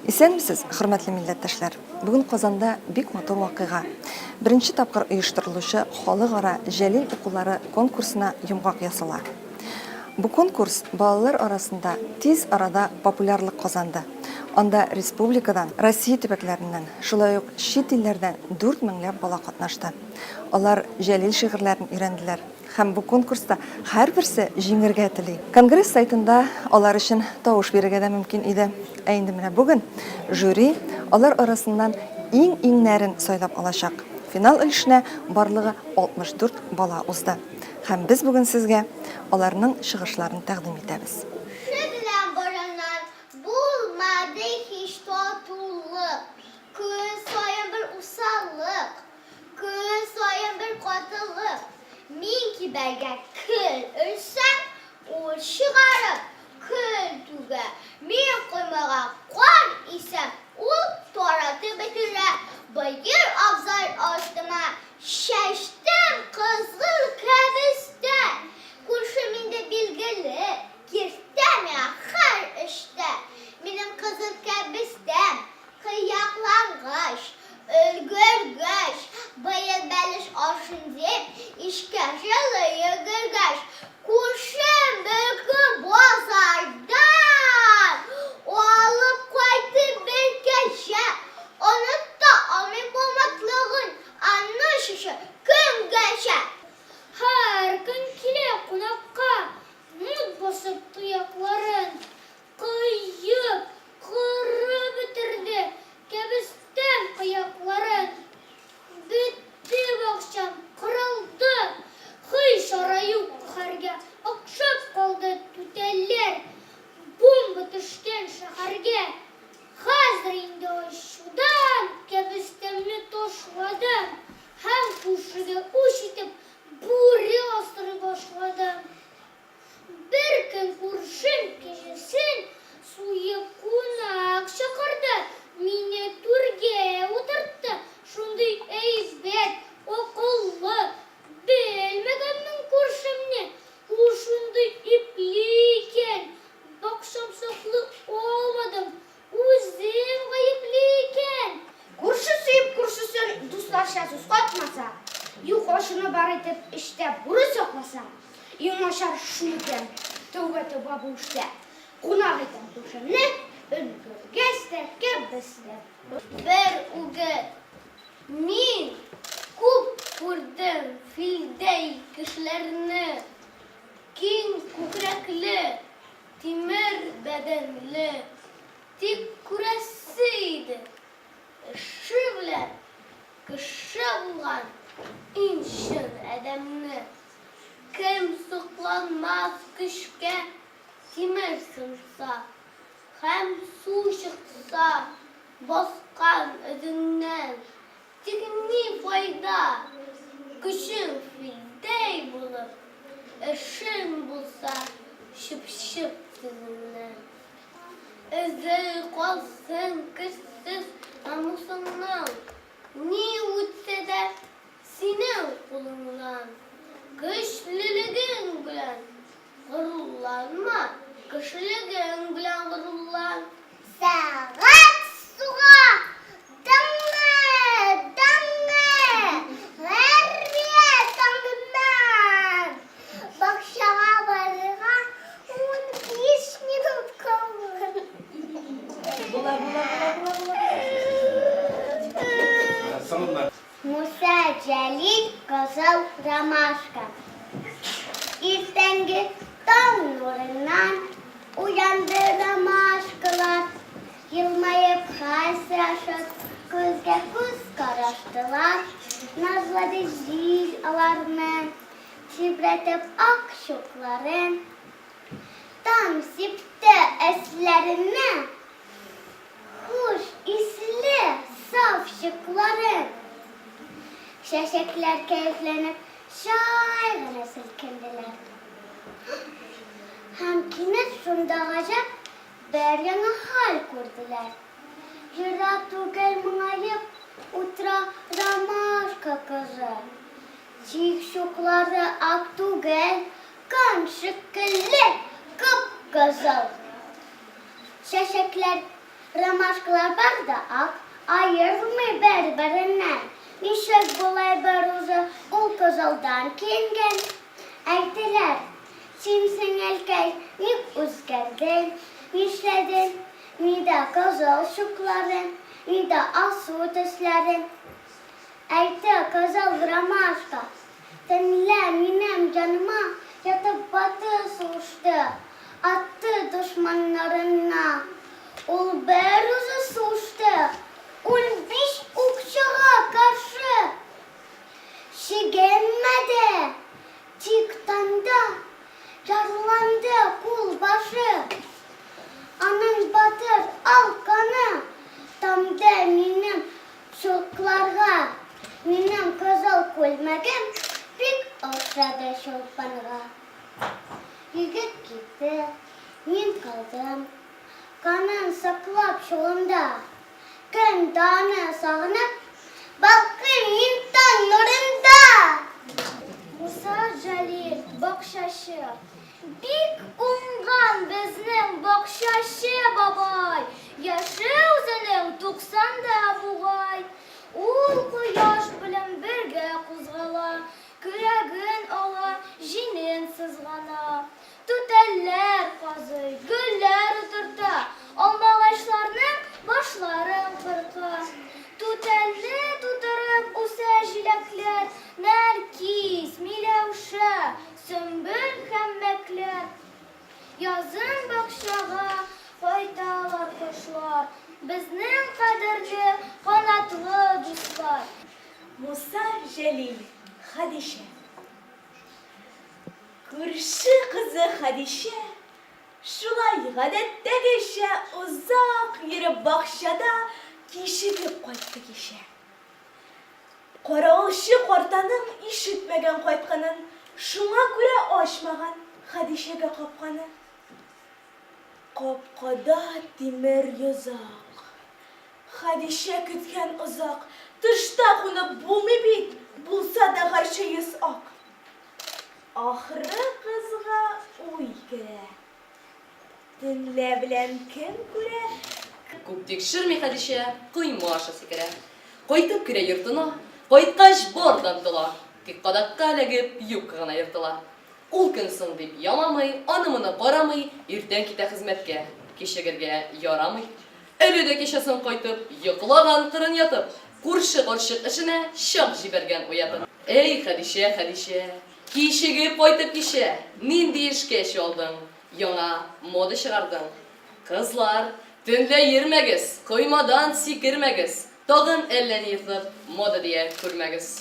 Исәнмесез, хөрмәтле милләттәшләр! Бүген Казанда бик матур вакыйга. Беренче тапкыр оештырылучы Халыкара Җәлил укулары конкурсына йомгак ясала. Бу конкурс балалар арасында тиз арада популярлык казанды. Анда республикадан, Россия төбәкләреннән, шулай ук чит илләрдән дүрт меңләп бала катнашты. Алар Җәлил шигырьләрен өйрәнделәр. Һәм бу конкурста һәрберсе җиңергә тели. Конгресс сайтында алар өчен тавыш бирергә дә мөмкин иде. Ә инде менә бүген жюри алар арасыннан иң-иңнәрен сайлап алачак. Финал өлешенә барлыгы 64 бала узды. Һәм без бүген сезгә аларның чыгышларын тәкъдим итәбез. Кеше белән борыннан булмады һич татулык, Көн саен бер усаллык. Көн саен бер катылык. Мин кибәргә көл өрсәм, ул чыгарып көл түгә. Мин коймага кар исәм, ул таратып бетерә. Быел абзар астыма чәчтем кызгыл кәбестә. Күршем инде билгеле, киртә миңа һәр эштә. Минем кызыл кәбестәм Кыяклангач, өлгергәч, быел бәлеш ашыйм дип, эшкә җылы йөгергәч, күршем беркөн базардан алып кайтты бер кәҗә. Оныта алмыйм бу матлыгын, аны шушы көнгәчә. Һәр көн килә кунакка, мут басып тоякларын. Коеп, коры бетерде кәбестәм кыякларын. Бетте бакчам, кырылды. Һый чара юк каһәргә, охшап калды түтәлләр. Бомба төшкән шәһәргә. Хәзер инде ачудан кәбестәмне ташладым һәм күршегә үч итеп бүре асрый башладым. Беркөн күршем кәҗәсен суеп кунак чакырды, мине түргә утыртты. Шундый әйбәт, акыллы, белмәгәнмен күршемне. Ул шундый ипле икән, бакчам саклый алмадым, Үзем гаепле икән. Күрше сөеп күршесен дусларча сүз катмаса, юк ачуны бар итеп эчтә бүре сакласа, иң начар шул икән. Тәүбә тәүбә бу эштә. Кунак итәм күршемне, өлгергәч тә кәбестә. Бер үгет. Мин күп күрдем филдәй кешеләрне, киң күкрәкле, Тимер бәдәнле, тик күрәсе иде, эше белән кеше булган иң чын адәмне. Кем сокланмас көчкә тимер сынса һәм су чыкса баскан эзеңнән. Тик ни файда, көчең филдәй булып, эшең булса чыпчык тезеннән. Эзе калсын көчсез намусыңның, ни үтсә дә синең кулыңнан. Көчлелегең белән Горурланма, кешелегең белән горурлан. Сәгать суга! Дыңны, дыңны! Гәрбия таңыннан! Бакчага барырга 15 минут калган. Була, була, була, була, була. Соңыннан. Муса Җәлил Кызыл ромашка. Иртәнге таң нурыннан Уянды ромашкалар. Елмаеп хәл сорашып, Күзгә-күз караштылар. Назлады җил аларны, Тибрәтеп ак чукларын. Таң сипте өсләренә Хуш исле саф чыкларын. Чәчәкләр кәефләнеп җай гына селкенделәр. Һәм кинәт шунда гаҗәп бер яңа хәл күрделәр. Ерак түгел моңаеп утыра Ромашка кызы. Тик чуклары ак түгел, кан шикелле кып-кызыл. Чәчәкләр. Ромашкалар бар да ак, аерылмый бер-береннән. Ничек болай берүзе ул кызылдан киенгән? Әйттеләр, Син, сеңелкәй, ник үзгәрдең, нишләдең? Нидә кызыл чукларың, нидә алсу төсләрең? Әйтте кызыл ромашка, Төнлә минем яныма ятып батыр сугышты, атты дошманнарынна. Ул берүзе сугышты 15 укчыга каршы. Чигенмәде, тик таңда ярланды кулбашы. Аның батыр ал каны тамды минем Чулкларга минем кызыл күлмәгем бик охшады Чулпанга. Егет китте, мин калдым, канын саклап чулымда. Көн даны сагынып, балкыйм мин таң нурында! Муса Җәлил, бакчачы. Бик уңган безнең бакчачы бабай, Яше үзенең туксанда бугай. Ул кояш белән бергә кузгала, Көрәген ала, җиңен сызгана. Түтәлләр казый, гөлләр утырта, Алмагачларның башларын кырка. Түтәлне тутырып үсә җиләкләр, Нәркис, миләүшә, Сөмбел һәм мәкләр. Язын бакчага кайталар кошлар, Безнең кадерле канатлы дуслар. Муса Җәлил, Хәдичә. Күрше кызы Хәдичә шулай гадәттәгечә озак йөреп бакчада кичегеп кайтты кичә. Каравылчы картаның ишетмәгән кайтканын, шуңа күрә ачмаган Хәдичәгә капканы. Капкада тимер йозак. Хәдичә көткән озак, тышта кунып булмый бит, булса да гәрчә йөз ак. Ахры кызга уй керә. Төнлә белән кем күрә? Күп тикшерми Хәдичә, койма аша сикерә. Кайтып керә йортына, кайткач бар да онтыла, тик кадакка эләгеп юбка гына ертыла. Ул көн соң дип ямамый, аны-моны карамый, иртән китә хезмәткә, кичегергә ярамый. Әле дә кичә соң кайтып, йоклаган кырын ятып, күрше карчык эшенә чак җибәргән уятып. Әй, Хәдичә, Хәдичә, кичегеп кайтып кичә, нинди эшкә чалдың? Яңа мода чыгардың. Кызлар, төнлә йөрмәгез, коймадан сикермәгез, тагын әллә ни ертып, мода дия күрмәгез.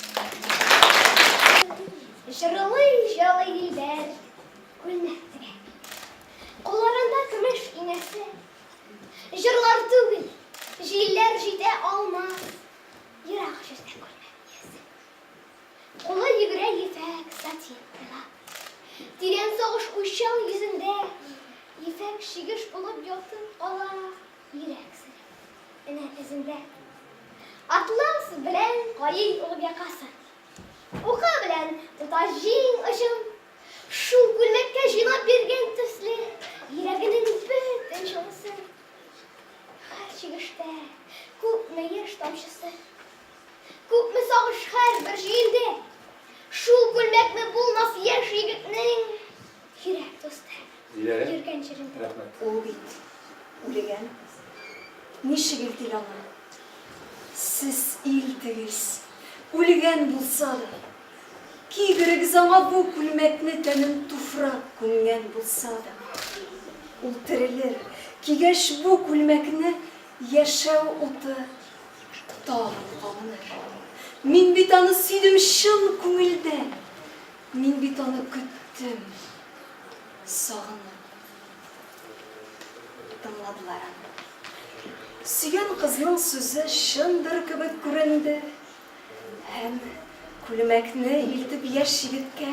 Җырлый-җырлый Дилбәр күлмәк тегә. Кулларында көмеш инәсе. Җырлар түгел, җилләр җитә алмас ерак җирдә күлмәк иясе. Кулы йөгерә ефәк сатин буйлап. Тирән сагыш уйчан йөзендә ефәк чигеш булып ятып кала йөрәк сере энә эзендә. Атлас белән каей ул якасын. Ука белән тота җиң очын. Шул күлмәккә җыйнап биргән төсле йөрәгенең бөтен җылысын. Һәр чигештә күпме яшь тамчысы. Күпме сагыш һәрбер җөендә. Шул күлмәкме булмас яшь егетнең йөрәк дусты. Диләрә, Йөргән җирендә. рәхмәт. Ул бит үлегән. Ничек илтик аңа? Сез илтегез, үлгән булса да. Кигерегез аңа бу күлмәкне тәнен туфрак күмгән булса да. Ул терелер, кигәч бу күлмәкне яшәү уты Тагын кабыныр. Мин бит аны сөйдем чын күңелдән. Мин бит аны көттем, сагынып. Тыңладылар аны. Сөйгән кызның сүзе чындыр кебек күренде. Һәм күлмәкне илтеп яшь егеткә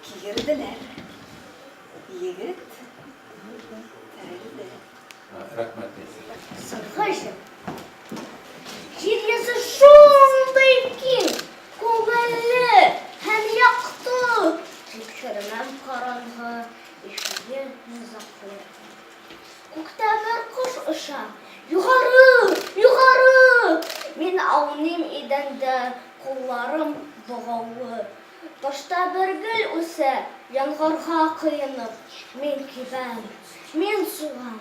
кигерделәр. Егет терелде. Рәхмәт. Соңгы җыр. Җир йөзе шундый киң, күңелле һәм якты. Тик төрмәм караңгы, ишеге йозаклы. Күктә бер кош оча. Югары! Югары! Мин ауныйм идәндә, кулларым богаулы. Ташта бер гөл үсә, яңгырга коенып. Мин кибәм, мин сулам,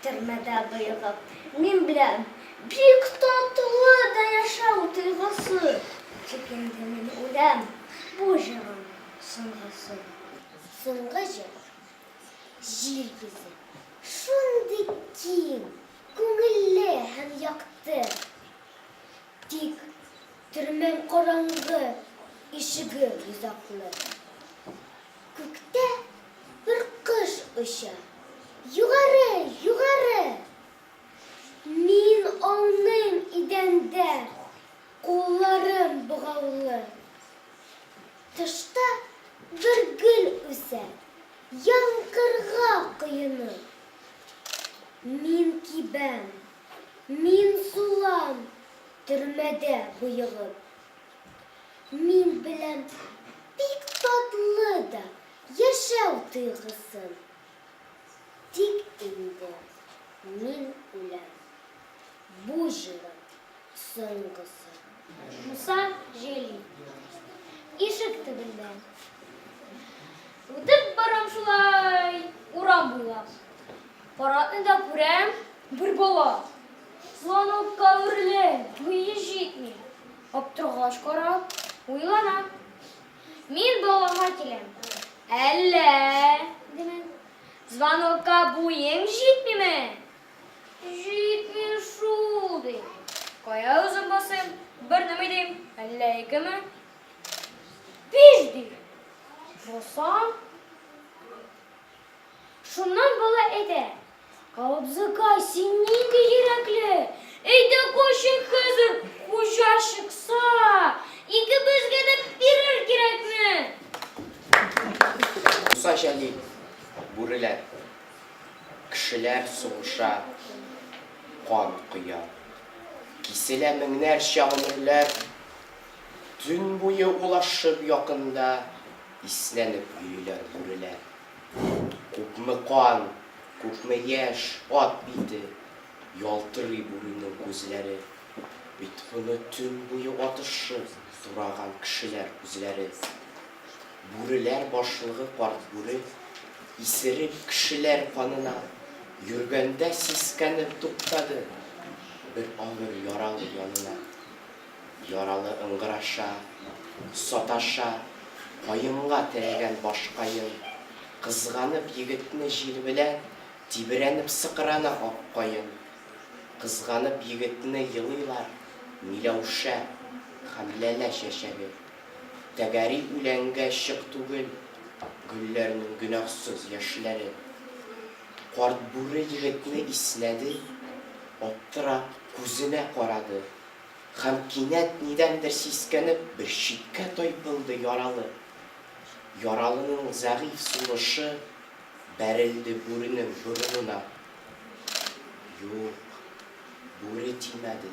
төрмәдә боегып. Мин беләм, бик татлы да яшәү тойгысы. Тик инде мин үләм, бу җырым соңгысы. Соңгы җыр. Җир йөзе шундый киң, күңелле һәм якты. Тик төрмәм караңгы, ишеге йозаклы. Күктә бер кош оча, югары, югары. Мин ауныйм идәндә, кулларым богаулы. Тышта бер гөл үсә, яңгырга коенып. Мин кибәм, мин сулам, төрмәдә боегып. Мин беләм бик татлы да яшәү тойгысын. Тик инде мин үләм, бу җырым соңгысы. Муса Җәлил. Ишек төбендә. Үтеп барам шулай урам буйлап. Каратны да күрәм, бер бала. Звонокка үрелә, буе җитми. Аптыргач карап, уйланам. Мин балага киләм. Әллә, димен, звонокка буең җитмиме? Җитми шул, ди. Кая үзем басыйм? Бернеме дим, әллә икеме? Биш, ди. Басам. Шуннан бала әйтә. Абзыкай, син нинди йөрәкле! Әйдә качыйк хәзер, хуҗа чыкса, икебезгә дә бирер кирәкне! Муса Җәлил, Бүреләр. Кешеләр сугыша, кан коя. Киселә меңнәрчә гомерләр. Төн буе улашып якында Иснәнеп йөриләр бүреләр. Күпме кан, күпме яшь, ат бите, Ялтырый бүренең күзләре. Бит моны төн буе атышып Тураган кешеләр үзләре. Бүреләр башлыгы карт бүре, Исерек кешеләр канына Йөргәндә сискәнеп туктады Бер авыр яралы янына. Яралы ыңгыраша, саташа, Каенга терәгән башкаен. Кызганып егетне җил белән Тибрәнеп сыкрана ак каен. Кызганып егетне елыйлар Миләүшә һәм ләлә чәчәге. Тәгәри үләнгә чык түгел Гөлләрнең гөнаһсыз яшьләре. Карт бүре егетне иснәде, Аптырап күзенә карады. Һәм кинәт нидәндер сискәнеп Бер читкә тайпылды яралы. Яралының зәгыйфь сулышы Бәрелде бүренең борынына. Юк, бүре тимәде,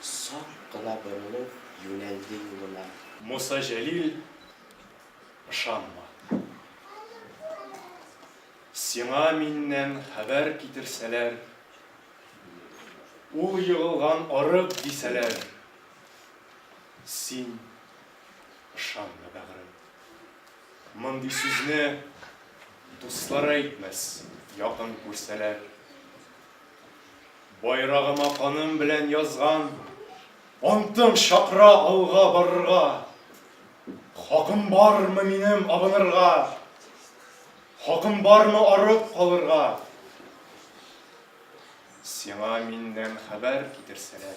сак кына борылып юнәлде юлына. Муса Җәлил, ышанма. Сиңа миннән хәбәр китерсәләр, ул егылган арык дисәләр, син ышанма, бәгърем. Мондый сүзне дуслар әйтмәс, якын күрсәләр. Байрагыма каным белән язган антым чакыра алга барырга. Хакым бармы минем абынырга? Хакым бармы арып калырга? Сиңа миннән хәбәр китерсәләр,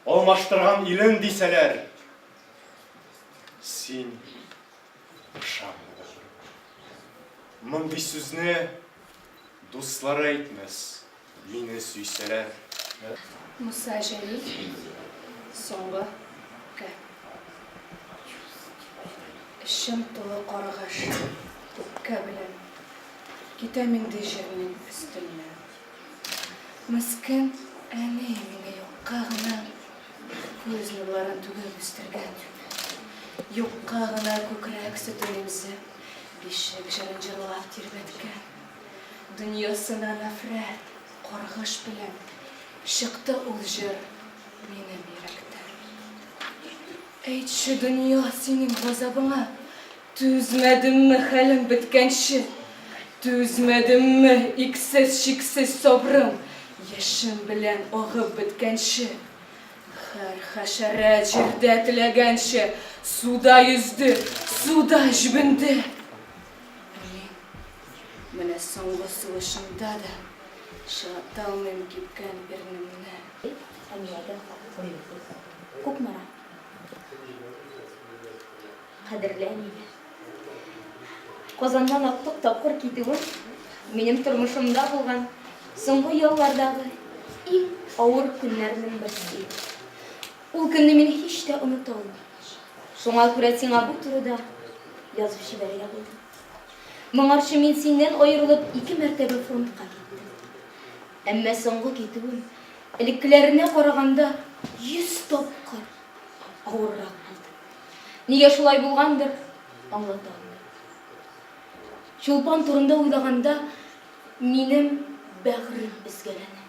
алмаштырган илен дисәләр, Син ышанма да тор. Мондый сүзне дуслар әйтмәс, мине сөйсәләр. Муса Җәлил, соңгы үпкә. Эчем тулы каргыш, үпкә белән Китәм инде җирнең өстеннән. Мескен әни мине юкка гына Күз нурларын түгеп үстергән. Юкка гына күкрәк сөтен имзеп, Бишек җырын җырлап тирбәткән. Дөньясына нәфрәт. Каргыш белән чыкты ул җыр минем йөрәктән. Әйтче, дөнья, синең газабыңа Түзмәдемме хәлем беткәнче, Түзмәдемме иксез-чиксез сабрым Яшем белән агып беткәнче? Һәр хәшәрәт җирдә теләгәнчә Суда йөзде, суда җебенде. Ә мин менә соңгы сулышымда да Чылаталмыйм кипкән ирнемне. Әниягә Кукмара. Кадерле әнием. Казаннан актык тапкыр китүем минем тормышымда булган соңгы еллардагы иң авыр көннәрнең берсе иде. Ул көнне мин һич тә оныта алмыйм. Шуңа күрә сиңа бу турыда язып җибәрергә булдым. Моңарчы мин синнән аерылып ике мәртәбә фронтка киттем. Әмма соңгы китүем элеккеләренә караганда 100 тапкыр авыррак булды. Нигә шулай булгандыр, аңлата алмыйм. Чулпан турында уйлаганда, минем бәгърем өзгәләнә.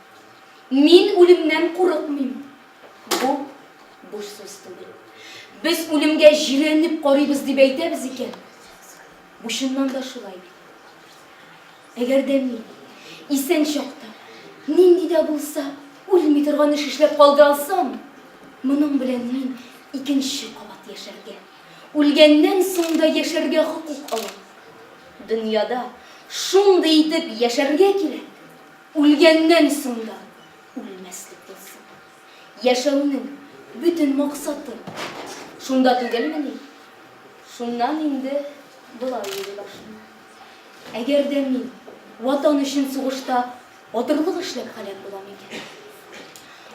Мин үлемнән курыкмыйм. Бу буш сүз түгел. Без үлемгә җирәнеп карыйбыз дип әйтәбез икән, бу чыннан да шулай бит. Әгәр дә мин исән чакта нинди дә булса үлми торган эш эшләп калдыра алсам, моның белән мин икенче кабат яшәргә, үлгәннән соң да яшәргә хокук алам. Дөньяда шундый итеп яшәргә кирәк, үлгәннән соң да үлмәслек булсын. Яшәүнең бөтен максаты шунда түгелмени? Шуннан инде болай йөри башлыйм. Әгәр дә мин Ватан өчен сугышта батырлык эшләп һәлак булам икән,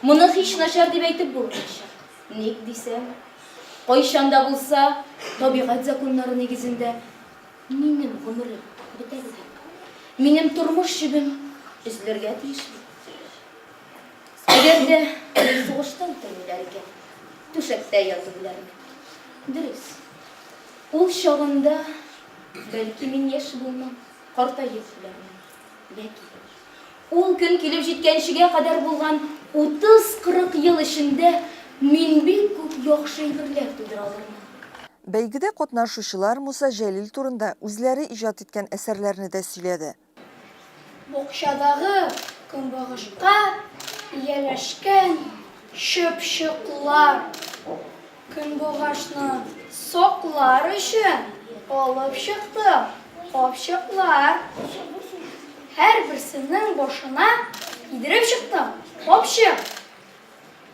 моны һич начар дип әйтеп булмаячак. Ник дисәң, кайчан да булса табигать законнары нигезендә минем гомерем бетә бит. Минем тормыш җебем өзелергә тиеш бит. Әгәр дә мине сугышта үтермиләр икән, түшәктә ятып үләрмен. Дөрес, ул чагында, бәлки, мин яшь булмам, картаеп үләрмен. Ләкин ул көн килеп җиткәнчегә кадәр булган 30-40 ел эчендә мин бик күп яхшы әйберләр тудыра алырмын. Бәйгедә катнашучылар Муса Җәлил турында үзләре иҗат иткән әсәрләрне дә сөйләде. Бакчадагы көнбагышка ияләшкән чыпчыклар көнбагышны саклар өчен алып чыкты капчыклар. Һәрберсенең башына кидереп чыктым капчык.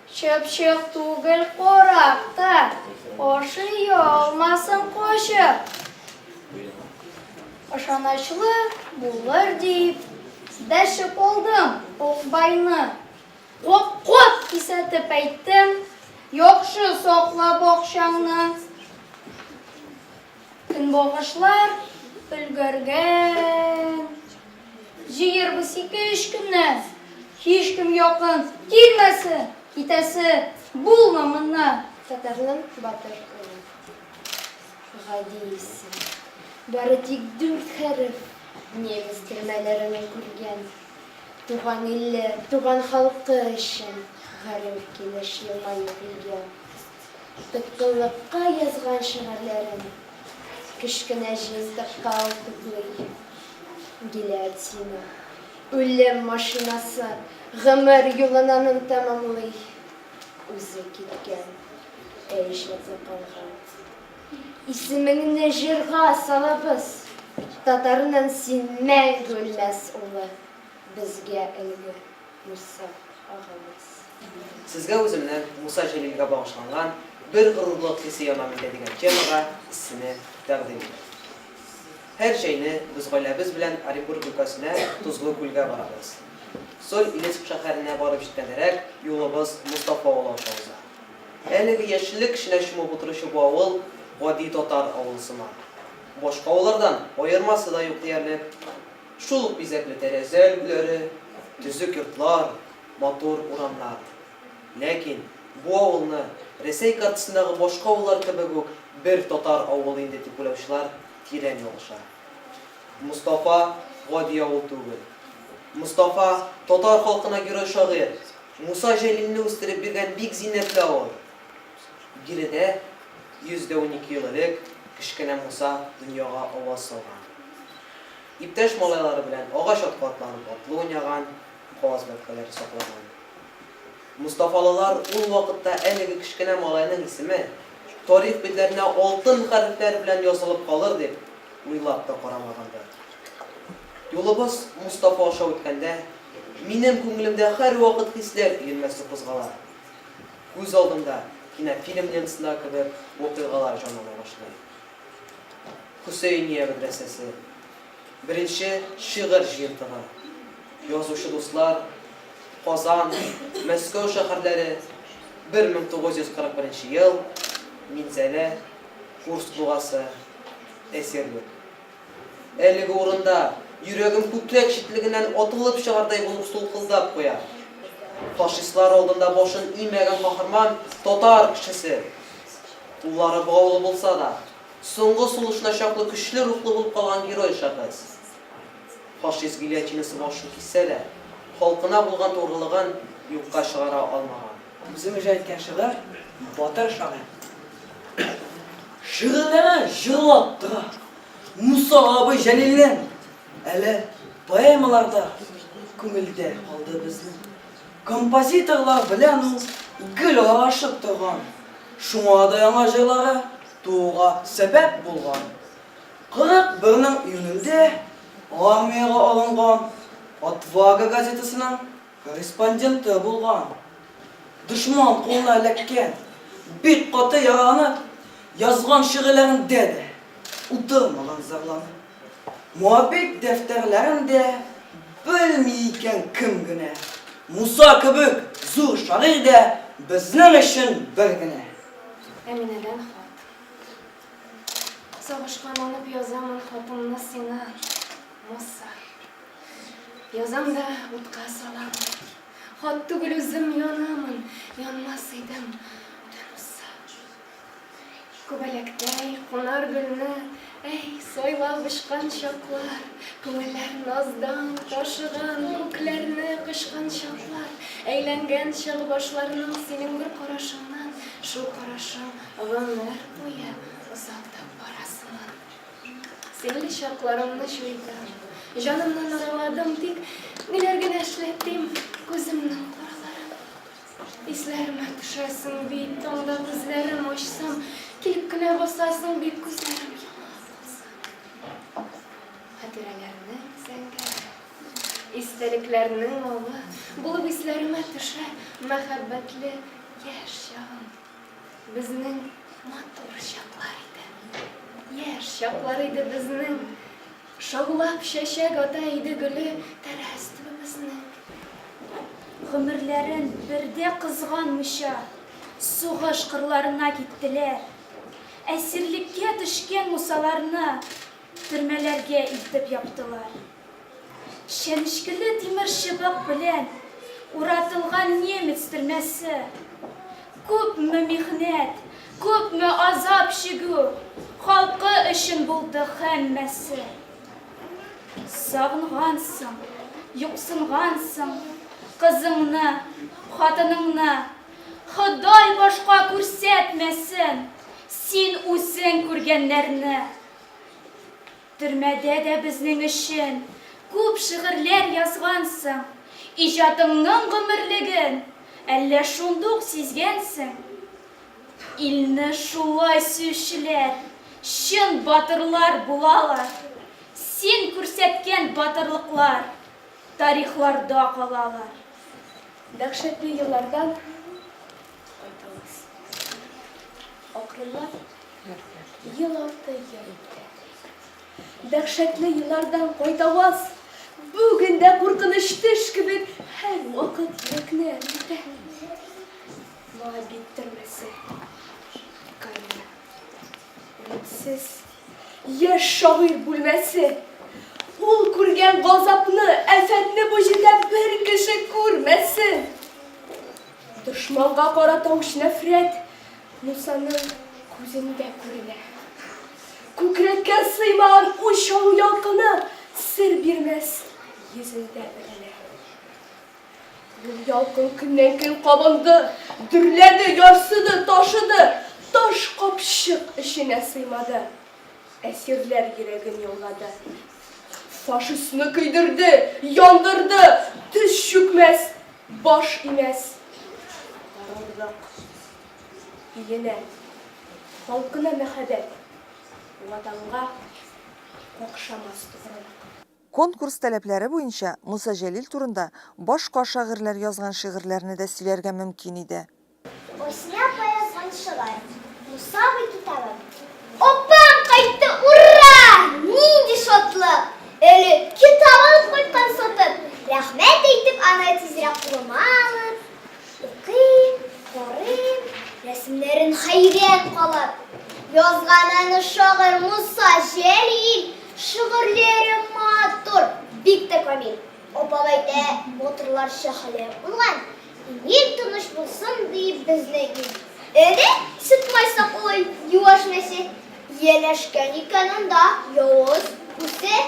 Чыпчык түгел, карак та ашый алмасын качып. Ышанычлы булыр дип, дәшеп алдым Акбайны. Кат-кат кисәтеп әйттем, яхшы сакла бакчаңны. Көнбагышлар өлгергән. Җыербыз ике-өч көннән. Һичкем якын килмәсен, китәсе булма моннан. Татарның батыр улы. Гади исем. Бары тик дүрт хәреф. Немец төрмәләрен ул күргән. Туган иле, туган халкы өчен горур килеш елмаеп үлгән. Тоткынлыкка язган шигырьләрен кечкенә җыентыкка ул туплый. Гильотина, үлем машинасы гомер юлын аның тәмамлый. Үзе киткән, ә иҗаты калган. Исемеңне җырга салабыз, татарның син мәңге үлмәс улы, безгә өлге. Муса агабыз. Сезгә үземнең Муса Җәлилгә багышланган Бер горурлык хисе яна миндә дигән темага эссене тәкъдим итәм. Һәр җәйне без гаиләбез белән Оренбург өлкәсенә Тозлы күлгә барабыз. Соль-Илецк шәһәренә барып җиткәндәрәк юлыбыз Мостафа авылы аша уза. Әлеге яшеллек эченә чумып утыручы бу авыл гади татар авылы сыман. Башка авыллардан аермасы да юк диярлек. Шул ук бизәкле тәрәзә өлгеләре, төзек йортлар, матур урамнар. Ләкин бу авылны Рәсәй картасындагы башка авыллар кебек үк бер татар авылы инде дип уйлаучылар тирән ялгыша. Мостафа гади авыл түгел. Мостафа, татар халкына герой шагыйрь Муса Җәлилне үстереп биргән бик зиннәтле авыл. Биредә 112 ел элек кечкенә Муса дөньяга аваз салган. Иптәш малайлары белән агач атка атланып атлы уйнаган, каз бәбкәләре саклаган. Мостафалылар ул вакытта әлеге кечкенә малайның исеме тарих битләренә алтын хәрефләр белән язылып калыр дип уйлап та карамагандыр. Юлыбыз Мостафа аша үткәндә, минем күңелемдә һәрвакыт хисләр өермәсе кузгала. Күз алдымда кинофильм лентасындагы кебек вакыйгалар җанлана башлый. Хөсәения мәдрәсәсе. Беренче шигырь җыентыгы. Язучы дуслар, Казан, Мәскәү шәһәрләре, 1941 ел, Минзәлә, Курск дугасы, әсирлек. Әлеге урында йөрәгем күкрәк читлегеннән атылып чыгардай булып сулкылдап куя. Фашистлар алдында башын имәгән каһарман татар кешесе! Куллары богаулы булса да, соңгы сулышына чаклы көчле рухлы булып калган герой шәхес. Фашист гильотинасы башын киссә дә, халкына булган тугрылыгын юкка чыгара алмаган. Үзем иҗат иткән шигырь, Батыр шагыйрь. Шигырьләре җырлап тора. Муса абый Җәлилнең әле поэмалар да күңелдә калды безнең. Композиторлар белән ул гел аралашып торган. Шуңа да яңа җырлары тууга сәбәп булган. 41-нең июнендә армиягә алынган, Отвага газетасының корреспонденты булган. Дошман кулына эләккән, бик каты яраланып, язган шигырьләрендә дә утырмаган зарланып. Моабит дәфтәрләрен дә белми икән кем генә. Муса кебек зур шагыйрь дә безнең өчен бер генә. Әминәдән хат. Сагышка манып язамын хатымны сиңа, Муса. Язам да утка саламын. Хат түгел үзем янамын, янмас идем, төн узса. Күбәләктәй кунар гөлне, әй, сайлап очкан чаклар, Күңелләр наздан ташыган, күкләрне кочкан чаклар, Әйләнгән чак башларның синең бер карашыңнан, Шул карашың гомер буе озатып бара сыман. Синле чакларымны җуйдым, җанымнан араладым, Тик ниләр генә эшләтим күземнең караларын. Исләремә төшәсең бит, таңда күзләрем ачсам, Килеп кенә басасың бит, күзләрем йома калса. Хатирәләрнең зәңгәре, истәлекләрнең авы Булып исләремә төшә мәхәббәтле яшь чагым. Безнең матур чаклар иде, яшь чаклар иде безнең. Шаулап чәчәк ата иде гөле тәрәз төбебезнең. Гомерләрен бер дә кызганмыйча, сугыш кырларына киттеләр. Әсирлеккә төшкән Мусаларны төрмәләргә илтеп яптылар. Чәнечкеле тимер чыбык белән уратылган немец төрмәсе. Күпме михнәт, күпме азап чигү халкы өчен булды һәммәсе. Сагынгансың, юксынгансың кызыңны, хатыныңны. Ходай башка күрсәтмәсен син үзең күргәннәрне. Төрмәдә дә безнең өчен күп шигырьләр язгансың. Иҗатыңның гомерлеген әллә шундук сизгәнсең? Илне шулай сөючеләр, чын батырлар булалар. Син күрсәткән батырлыклар тарихларда калалар. Дәһшәтле еллардан кайтабыз. Акрынлап ел арты ел үтә. Дәһшәтле еллардан кайтаваз бүген дә куркыныч төш кебек һәрвакыт йөрәкне әрнетә. Моабит төрмәсе. Камера. Үлемсез яшь шагыйрь бүлмәсе. Ул күргән газапны, афәтне бу җирдә бер кеше күрмәсен. Дошманга карата үч-нәфрәт Мусаның күзендә күренә. Күкрәккә сыймаган үч алу ялкыны сер бирмәс йөзендә беленә. Ул ялкын көннән-көн кабынды, дөрләде, ярсыды, ташыды, таш капчык эченә сыймады. Әсирләр йөрәген яулады. Фашистны көйдерде, яндырды, тез чүкмәс, баш имәс. Горурлык. Иленә, халкына мәхәббәт, Ватанга какшамас тугрылык. Конкурс таләпләре буенча Муса Җәлил турында башка шагыйрьләр язган шигырьләрне дә сөйләргә мөмкин иде. Асия апа язган шигырь, Муса абый китабы. Апам кайтты, ура! Нинди шатлык! Әле китап алып кайткан сатып, рәхмәт әйтеп аны тизрәк кулыма алып, Укыйм, карыйм, рәсемнәрен хәйран калып. Язган аны шагыйрь Муса Җәлил, шигырьләре матур, бик тә камил. Апам әйтә, батырларча һәлак булган, ил тыныч булсын диеп безнең ил. Әнә, сөт-май саклый юаш мәче, ияләшкән икән анда явыз күсе.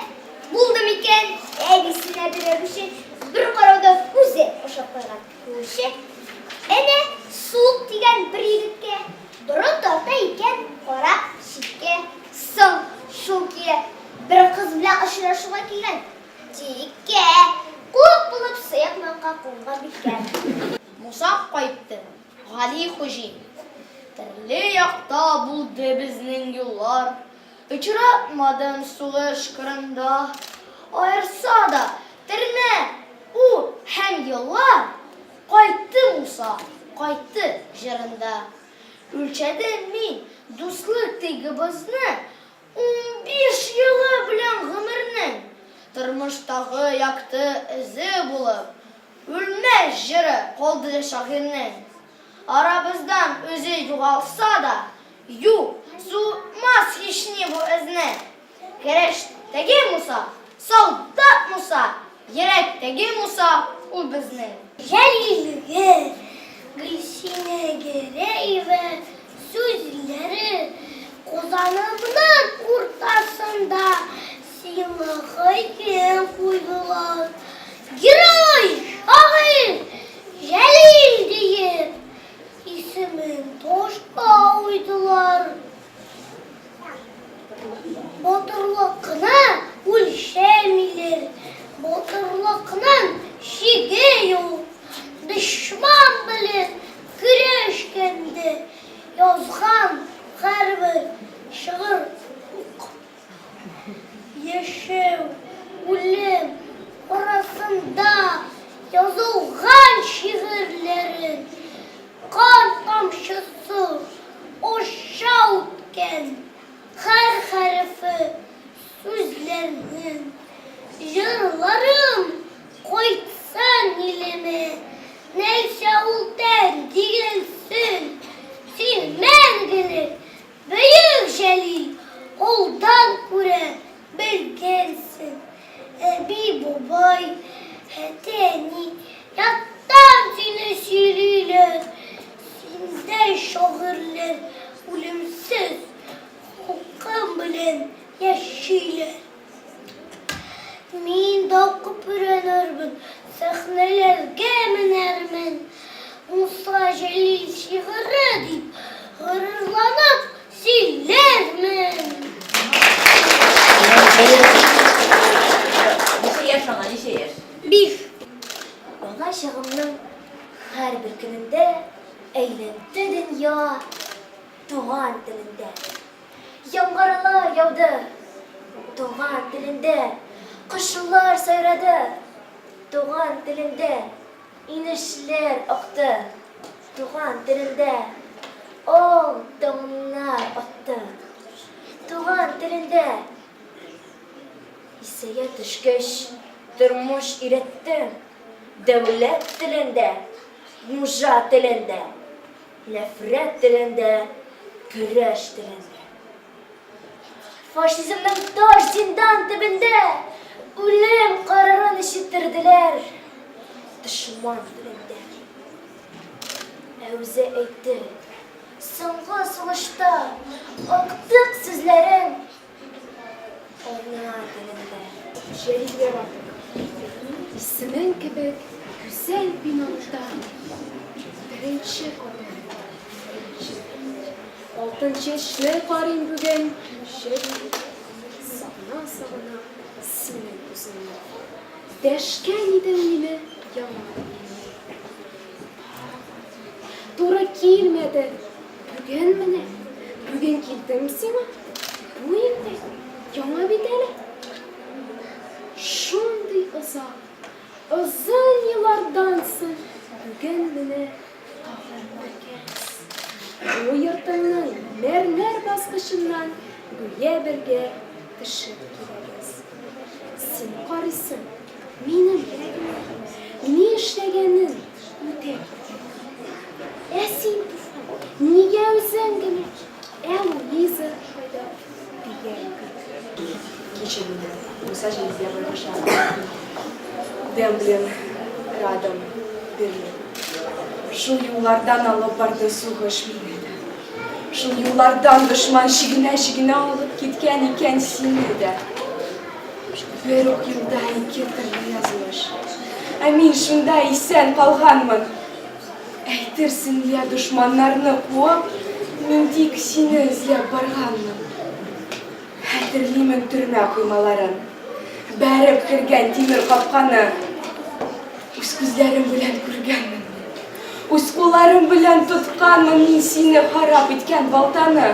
Булды микән, әбисенә бирер өчен бер карауда үзе ашап куйган. Күрше, әнә суык тигән бер егеткә, борын тарта икән кара читкә. Соң, шул килә, бер кыз белән очрашуга килгән. Тиккә, куык булып сыек маңка кунган биткә. Муса кайтты, Гали Хуҗин. Төрле якта булды безнең юллар. Очратмадым сугыш кырында. Аерса да, төрмә, ут һәм еллар, Кайтты Муса, кайтты җырында. Үлчәдем мин дуслык тойгыбызны 15 елы белән гомернең. Тормыштагы якты эзе булып, Үлмәс җыры калды шагыйрьнең. Арабыздан үзе югалса да, Юк, суытмас һични бу эзне. Көрәштәге Муса, солдат Муса, Йөрәктәге Муса ул безнең. Җәлилгә Гөлсинә Гәрәева сүзләре Казанымның уртасында сиңа һәйкәл куйдылар. Герой, шагыйрь Җәлил диеп, исемен ташка уйдылар. Батырлыкны үлчәмиләр, батырлыкның чиге юк. Дошман белән көрәшкәндә язган һәрбер шигырь ук. Яшәү, үлем арасында язылган шигырьләрен кан тамчысы аша үткән һәр хәрефе сүзләрнең. Җырларым кайтсын илемә, нәрсә ул тән дигәнсен, син мәңгелек Бөек Җәлил, алдан күрә белгәнсең. Әби-бабай, әти-әни яттан сине сөйлиләр. Синдәй шагыйрьләр үлемсез холкың белән яшиләр. Мин дә укып өйрәнермен, сәхнәләргә менәрмен. Муса Җәлил шигыре дип горурланып сөйләрмен. Ничә яшь аңа, ничә яшь? Биш. Бала чагымның һәрбер көнендә әйләнде дөнья туган телендә. Яңгырлар яуды туган телендә, Кошлар сайрады туган телендә, Инешләр акты туган телендә, Ал таңнар атты туган телендә. Исәя төшкәч, тормыш өйрәтте, Дәүләт телен дә, нужа телен дә. Нәфрәт телендә, көрәш телендә. Фашизмның таш зиндан төбендә үлем карарын ишеттерделәр дошман телендә. Ә үзе әйтте, соңгы сулышта актык сүзләрен ана телендә. Җәлилгә бардык. Исемең кебек гүзәл. Гүзәл бинаңда беренче адым, беренче. Алтын чәчле карыйм бүген, Җәлил. Сагына-сагына синең үзеңне. Дәшкән идең мине яңа өеңә. Туры килмәде. Бүген менә, бүген килдем сиңа. Бу инде яңа бит әле. Шундый озак, озын еллардан соң бүген менә тагын бергәбез. Бу йортыңның мәрмәр баскычыннан гүя бергә төшеп киләбез. Син карыйсың, минем йөрәгемә ни эшләгәнен үтә киткән. Ә син, Туфан, нигә үзең генә, ә Луиза кайда? дигән бит. Кичер мине, Муса Җәлилгә багышланган Демблин, Радом, Берлин. Шул юллардан алып барды сугыш мине дә. Шул юллардан дошман чигенә-чигенә алып киткән икән сине дә. Бер үк юлда ике төрле язмыш. Ә мин шунда исән калганмын. Әйтерсең лә дошманнарны куып, мин тик сине эзләп барганмын. Хәтерлимен төрмә коймаларын, бәреп кергән тимер капканы. Үз күзләрем белән күргәнмен мин. Үз кулларым белән тотканмын мин сине харап иткән балтаны.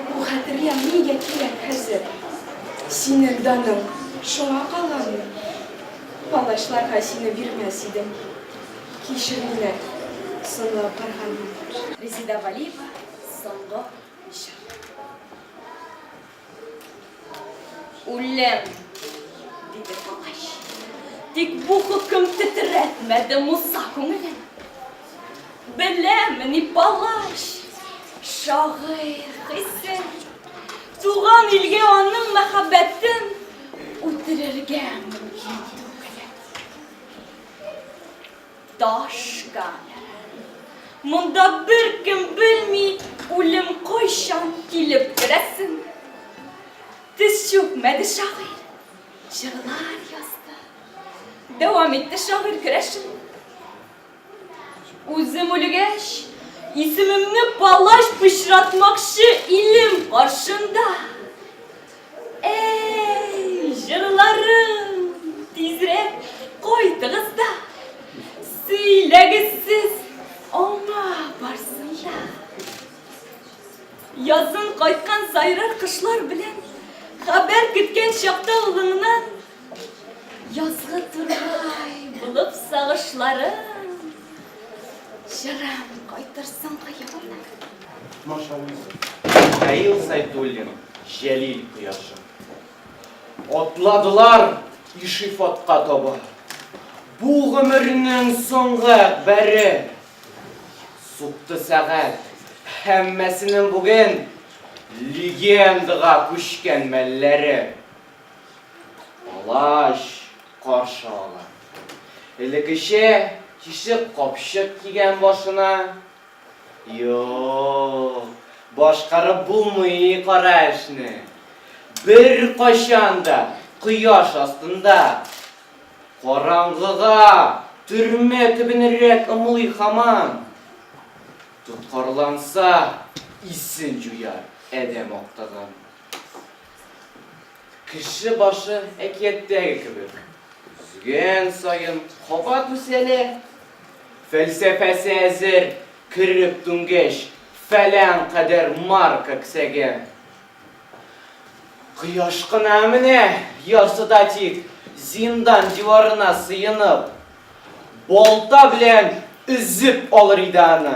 Бу хәтерләр нигә кирәк хәзер? Синең даның шуңа каламы? Палачларга сине бирмәс идем. Кичер мине, соңлап барганмын. Резеда Вәлиева, Соңгы җыр. Үлем, диде палач. Тик бу хөкем тетрәтмәде Муса күңелен. Беләмени палач, шагыйрь хисен, туган илгә аның мәхәббәтен үтерергә мөмкин түгел. Таш камера. Монда беркем белми, үлем кайчан килеп керәсен. Тез чүкмәде шагыйрь, җырлар язды. Дәвам итте шагыйрь көрәшен. Үзем үлгәч, исемемне палач пычратмакчы илем каршында. Әй, җырларым, тизрәк кайтыгыз да, сөйләгез сез аңа барсын да. Язын кайткан сайрар кошлар белән хәбәр көткән чакта улыңнан язгы тургай булып сагышларым, җырым кайтыр соңгы юлыннан. Михаил Сайдуллин, Җәлил кояшы. Атладылар Ишифатка таба. Бу гомернең соңгы әкбәре. Сукты сәгать. Һәммәсенең бүген легендага күчкән мәлләре. Палач каршы ала. Элеккечә тишек капчык кигән башына. Юк, башкарып булмый кара эшне. Беркайчан да кояш астында Караңгыга, төрмә төбенәрәк ымлый һаман. Тоткарланса, исен җуяр адәм актыгын. Кеше башы әкияттәге кебек, өзгән саен кабат үсә лә. Фәлсәфәсе әзер, кереп түнгәч, фәлән кадәр марка кесәгә. Кояш кына менә ярсыта тик, зиндан диварына сыенып, балта белән өзеп алыр иде аны.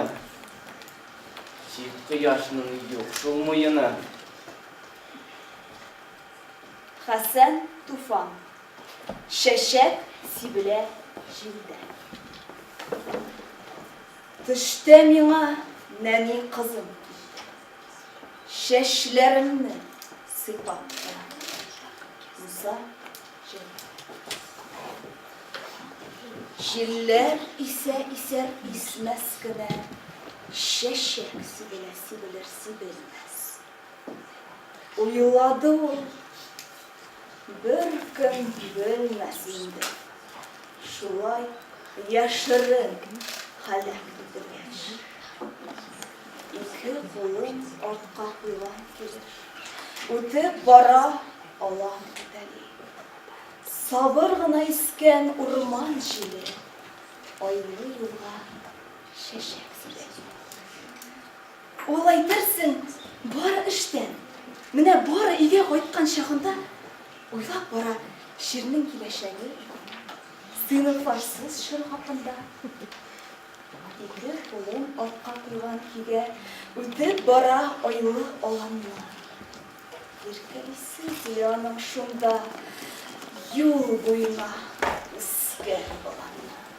Тик кояшның юк шул муены. Хәсән Туфан. Чәчәк сибелә җилдә. Төштә миңа нәни кызым килде. Чәчләремне сыйпап тора. Муса Җәлил. Җилләр исә исәр исмәс кенә, Чәчәк сибелә сибелер сибелмәс. Уйлады ул, беркем белмәс инде. Шулай. Яшерен һәлак ителгәч. Ике кулын артка куйган килеш, Үтеп бара алан түтәли. Сабыр гына искән урман җиле, Айлы юлга чәчәк сибә. Ул әйтерсең, бары эштән, менә бары өйгә кайткан чагында уйлап бара чирнең киләчәге, сыйныфларсыз чор хакында. Ике кулын артка куйган көйгә үтеп бара айлы аланны. Иркәлисе килә аның шунда юл буена үскән баланы.